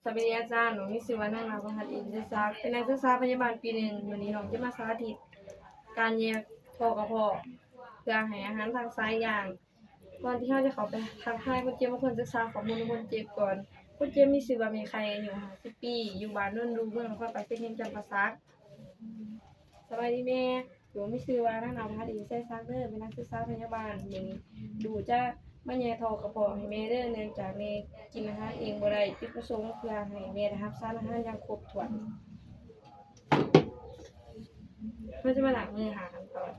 ສະບາຍດີອາຈານ, ໜູມີຊື່ວ່ານາງນາວະພັດ ອິນໄຊສັກ, ເປັນນັກສຶກສາພະຍາບານປີໜຶ່ງ. ມື້ນີ້ນ້ອງຈະມາສາທິດການແຍກທໍ່ກະເພາະ ເພື່ອໃຫ້ອາຫານທາງສາຍຢ່າງ. ກ່ອນທີ່ເຮົາຈະເຂົ້າໄປທັກທາຍຄົນເຈັບ, ເຮົາຄວນສຶກສາຂໍ້ມູນຂອງຄົນເຈັບກ່ອນ. ຄົນເຈັບມີຊື່ວ່າແມ່ໄຂ່, ອາຍຸຫ້າສິບປີ, ຢູ່ບ້ານໂນນດູ, ເມືອງນະຄອນປາກເຊກ, ແຂວງຈຳປາສັກ. ສະບາຍດີແມ່, ໜູມີຊື່ວ່ານາງນາວະພັດ ອິນໄຊສັກເດີ, ເປັນນັກສຶກສາພະຍາບານ. ມື້ນີ້ດູຈະມາແຍກທໍ່ກະເພາະໃຫ້ແມ່ເດີ, ເນື່ອງຈາກແມ່ກິນອາຫານເອງບໍ່ໄດ້. ຈຸດປະສົງເພື່ອໃຫ້ແມ່ໄດ້ຮັບສານອາຫານຢ່າງຄົບຖ້ວນ. ເຮົາຈະມາລ້າງມືຫ້າຂັ້ນຕອນ.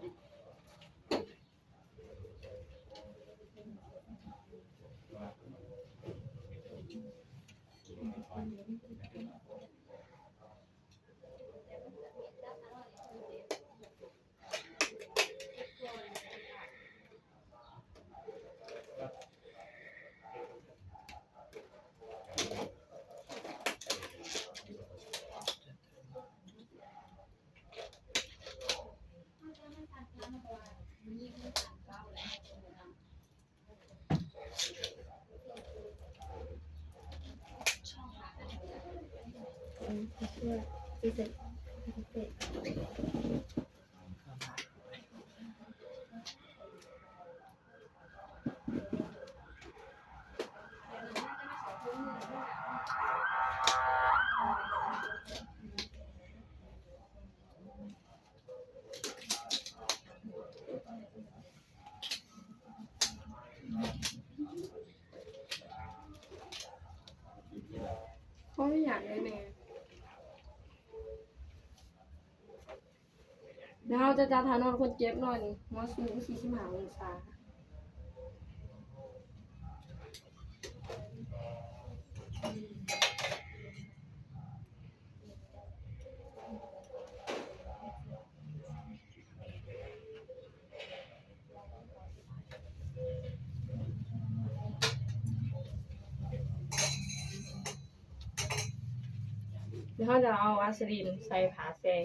ຂໍອະນຸຍາດເດີແມ່. ແລ້ວເຮົາຈະຈັດທ່ານອນຄົນເຈັບນອນ ຫົວສູງສີ່ສິບຫ້າອົງສາ. ແລ້ວເຮົາຈະເອົາວາສະລີນໃສ່ຜ້າແຊ່.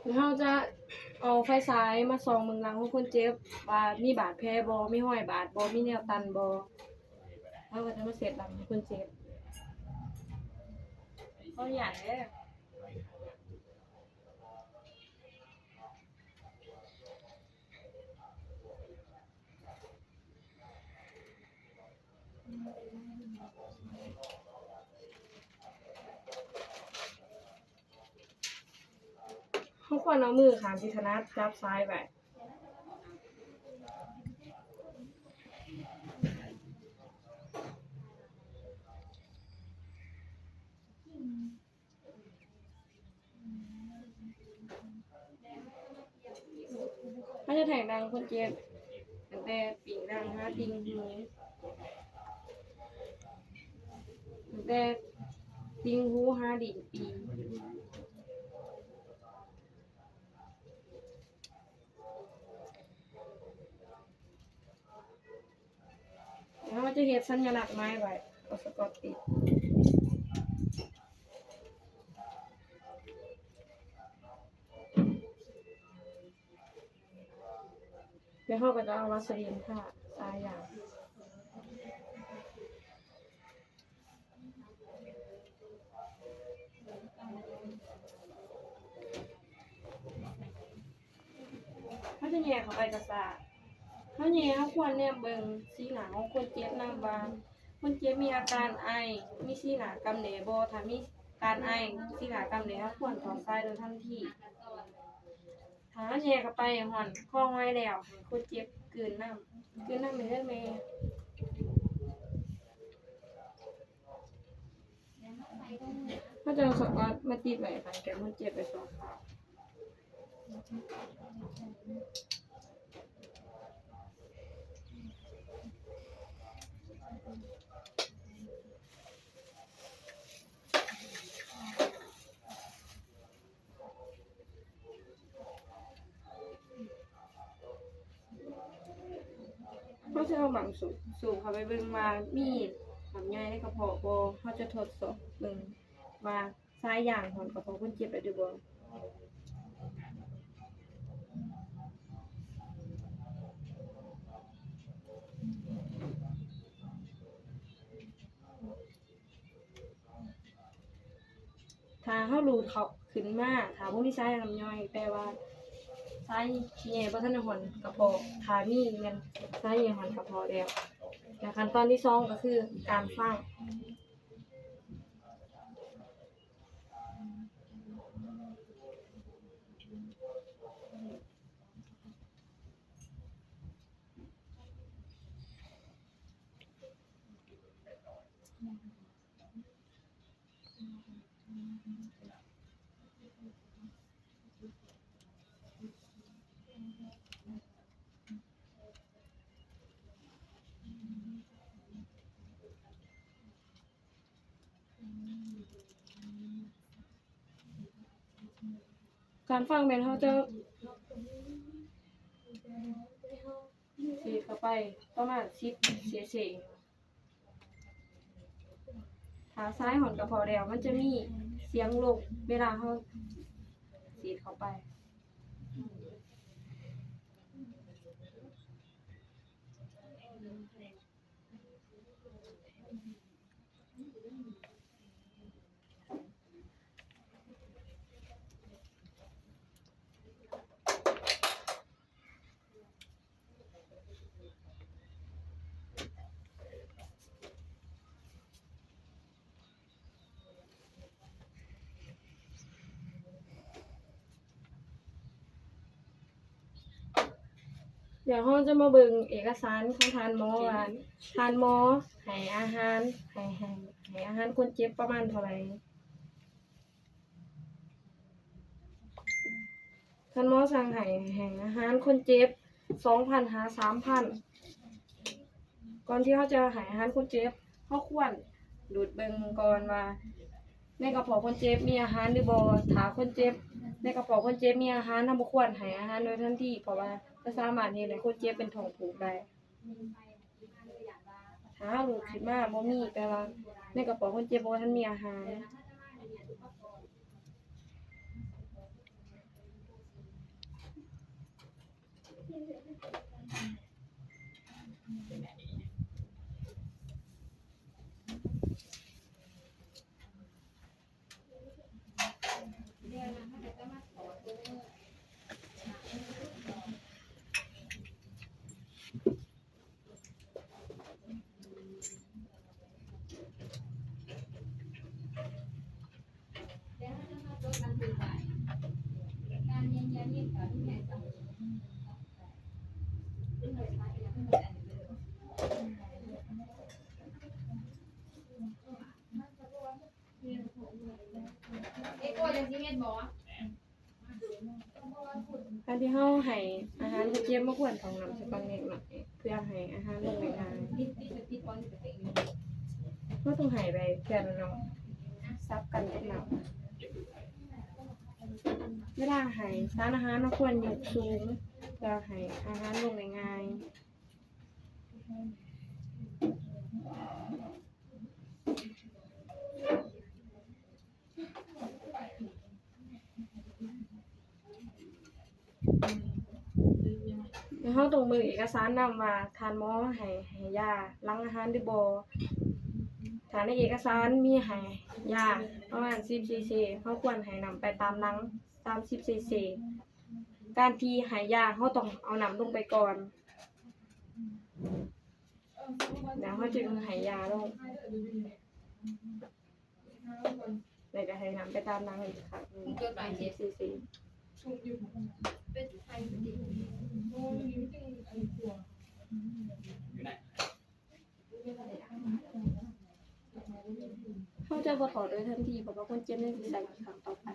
ແລ້ວເຮົາຈະເອົາໄຟສາຍມາສ່ອງເບິ່ງຫຼັງຂອງຄົນເຈັບ ວ່າມີບາດແຜບໍ່, ມີຮອຍບາດບໍ່, ມີແນວຕັນບໍ່. ເຮົາກໍຈະມາເຊັດຫຼັງໃຫ້ຄົນເຈັບ. ຂໍອະນຸຍາດເດີ. ເຮົາຄວນເອົາມືຂ້າງທີ່ຖະໜັດຈັບສາຍໄວ້. ເຮົາຈະແທກດັງຄົນເຈັບ ຕັ້ງແຕ່ປີກດັງຫາຕິ່ງຫູ, ຕັ້ງແຕ່ຕິ່ງຫູຫາດິ້ນປີ. ເຮົາຈະເຮັດສັນຍະລັກໝາຍໄວ້ ເອົາສະກອດຕິດ ແລ້ວເຮົາກໍຈະເອົາວາສະລີນທາສາຍຢາງ. ເຮົາຈະແຍກເຂົ້າໄປກະຊາກ. ເຮົາແຍກ ເຮົາຄວນແນມເບິ່ງສີໜ້າຂອງຄົນເຈັບນຳວ່າ ຄົນເຈັບມີອາການໄອ, ມີສີໜ້າກຳແດດບໍ່. ຖ້າມີການໄອ, ສີໜ້າກຳແດດ, ເຮົາຄວນຖອດສາຍໂດຍທັນທີ. ຖ້າເຮົາແຍກເຂົ້າໄປຮອດຄໍຫອຍແລ້ວ, ໃຫ້ຄົນເຈັບກືນນ້ຳ, ກືນນ້ຳແດ່ເດີແມ່. ເຮົາຈະເອົາສະກອດມາຕິດໄວ້ຂ້າງແກ້ມຄົນເຈັບໄວ້ສອງຂ້າງ. ເຮົາຈະເອົາບັ້ງສູບ ສູບເຂົ້າໄປເບິ່ງວ່າມີນ້ຳໃຍໃນກະເພາະບໍ່. ເຮົາຈະທົດສອບເບິ່ງວ່າ ສາຍຢາງຫອນກະເພາະຄົນເຈັບແລ້ວຫຼືບໍ່. ຖ້າເຮົາຮູດເຂົ້າຂຶ້ນມາ ຖ້າບໍ່ມີສາຍນ້ຳຍ່ອຍ ແປວ່າສາຍແຍ່ບໍ່ທັນໄດ້ຫອນກະເພາະ, ຖ້າມີແມ່ນສາຍແຍ່ຫອນກະເພາະແລ້ວ. ແລະ ຂັ້ນຕອນທີສອງກະຄືການຟັງ. ການຟັງແມ່ນເຮົາຈະສີດເຂົ້າໄປປະມານສິບເຊັນເສດ. ຖ້າສາຍຫອນກະເພາະແລ້ວ ມັນຈະມີສຽງລົງເວລາເຮົາສີດເຂົ້າໄປ. ດຽວເຮົາຈະມາເບິ່ງເອກະສານຂອງທ່ານໝໍວ່າ ທ່ານໝໍໃຫ້ອາຫານ ໃຫ້ ໃຫ້ ໃຫ້ອາຫານຄົນເຈັບປະມານເທົ່າໃດ. ທ່ານໝໍສັ່ງໃຫ້ ໃຫ້ອາຫານຄົນເຈັບສອງພັນຫາສາມພັນ. ກ່ອນທີ່ເຮົາຈະໃຫ້ອາຫານຄົນເຈັບ ເຮົາຄວນດູດເບິ່ງກ່ອນວ່າ ໃນກະເພາະຄົນເຈັບມີອາຫານຫຼືບໍ່. ຖ້າຄົນເຈັບ ໃນກະເພາະຄົນເຈັບມີອາຫານ ເຮົາບໍ່ຄວນໃຫ້ອາຫານໂດຍທັນທີ ເພາະວ່າຈະສາມາດເຮັດໃຫ້ຄົນເຈັບເປັນທ້ອງຜູກໄດ້. ຖ້າເຮົາລູດຂຶ້ນມາບໍ່ມີ ແປວ່າໃນກະເພາະຄົນເຈັບບໍ່ທັນມີອາຫານ. ການທີ່ເຮົາໃຫ້ອາຫານເຮົາເກັບມາຄວນເຂົ້ານ້ຳໃສ່ປາກເລັກນ້ອຍ ເພື່ອໃຫ້ອາຫານລົງໄດ້ງ່າຍ. ເຮົາຕ້ອງໃຫ້ໄປເທື່ອລະໜ້ອຍ ສັບກັນກັບນ້ຳ. ເວລາໃຫ້ສານອາຫານ ເຮົາຄວນຍົກສູງ ເພື່ອໃຫ້ອາຫານລົງໄດ້ງ່າຍ. ແລະ ເຮົາຕ້ອງເບິ່ງເອກະສານນຳວ່າທ່ານໝໍໃຫ້ ໃຫ້ຢາຫຼັງອາຫານຫຼືບໍ່. ຖ້າໃນເອກະສານມີໃຫ້ຢາປະມານສິບຊີຊີ ເຮົາຄວນໃຫ້ນ້ຳໄປຕາມຫຼັງສາມສິບຊີຊີ. ການທີ່ໃຫ້ຢາ ເຮົາຕ້ອງເອົານ້ຳລົງໄປກ່ອນ ແລ້ວເຮົາຈຶ່ງໃຫ້ຢາລົງ. ແລ້ວກະໃຫ້ນ້ຳໄປຕາມຫຼັງອີກຄັ້ງໜຶ່ງ ສາມສິບຊີຊີ. ເຮົາຈະບໍ່ຖອດໂດຍທັນທີ ເພາະວ່າຄົນເຈັບຍັງຊິໃສ່ອີກຄັ້ງຕໍ່ໄປ.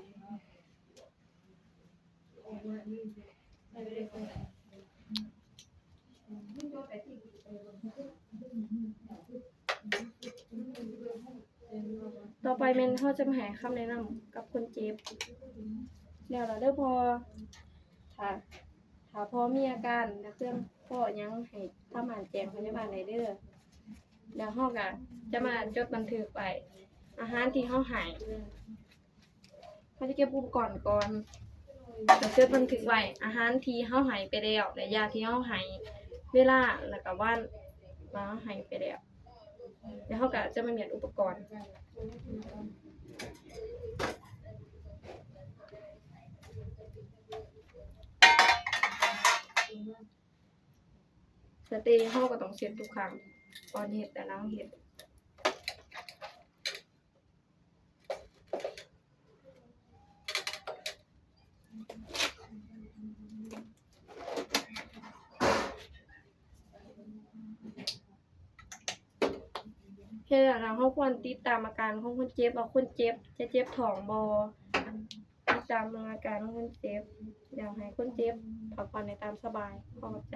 ຕໍ່ໄປແມ່ນເຮົາຈະມາໃຫ້ຄຳແນະນຳກັບຄົນເຈັບ. ແລ້ວລະເດີພໍ່ ຖ້າ ຖ້າພໍ່ມີອາການ ຫຼື ເຄື່ອງພໍຫຍັງ ໃຫ້ສາມາດແຈ້ງພະຍາບານໄດ້ເດີ. ແລ້ວເຮົາກະຈະມາຈົດບັນທຶກໄວ້ອາຫານທີ່ເຮົາໃຫ້. ເຮົາຈະເກັບອຸປະກອນກ່ອນ ແລ້ວຈົດບັນທຶກໄວ້ອາຫານທີ່ເຮົາໃຫ້ໄປແລ້ວ ແລະ ຢາທີ່ເຮົາໃຫ້ ເວລາ ແລ້ວກະວັນວ່າເຮົາໃຫ້ໄປແລ້ວ. ແລ້ວເຮົາກະຈະມາມ້ຽນອຸປະກອນ. ສະເຕເຮົາກະຕ້ອງເຊັດທຸກຄັ້ງ ກ່ອນເຮັດ ແລະ ຫຼັງເຮັດ. ເຮັດແລ້ວເຮົາຄວນຕິດຕາມອາການຂອງຄົນເຈັບ ວ່າຄົນເຈັບຈະເຈັບທ້ອງບໍ່ ຕິດຕາມເບິ່ງອາການຂອງຄົນເຈັບ ຢາກໃຫ້ຄົນເຈັບພັກຜ່ອນໃຫ້ຕາມສະບາຍ. ຂໍຂອບໃຈ.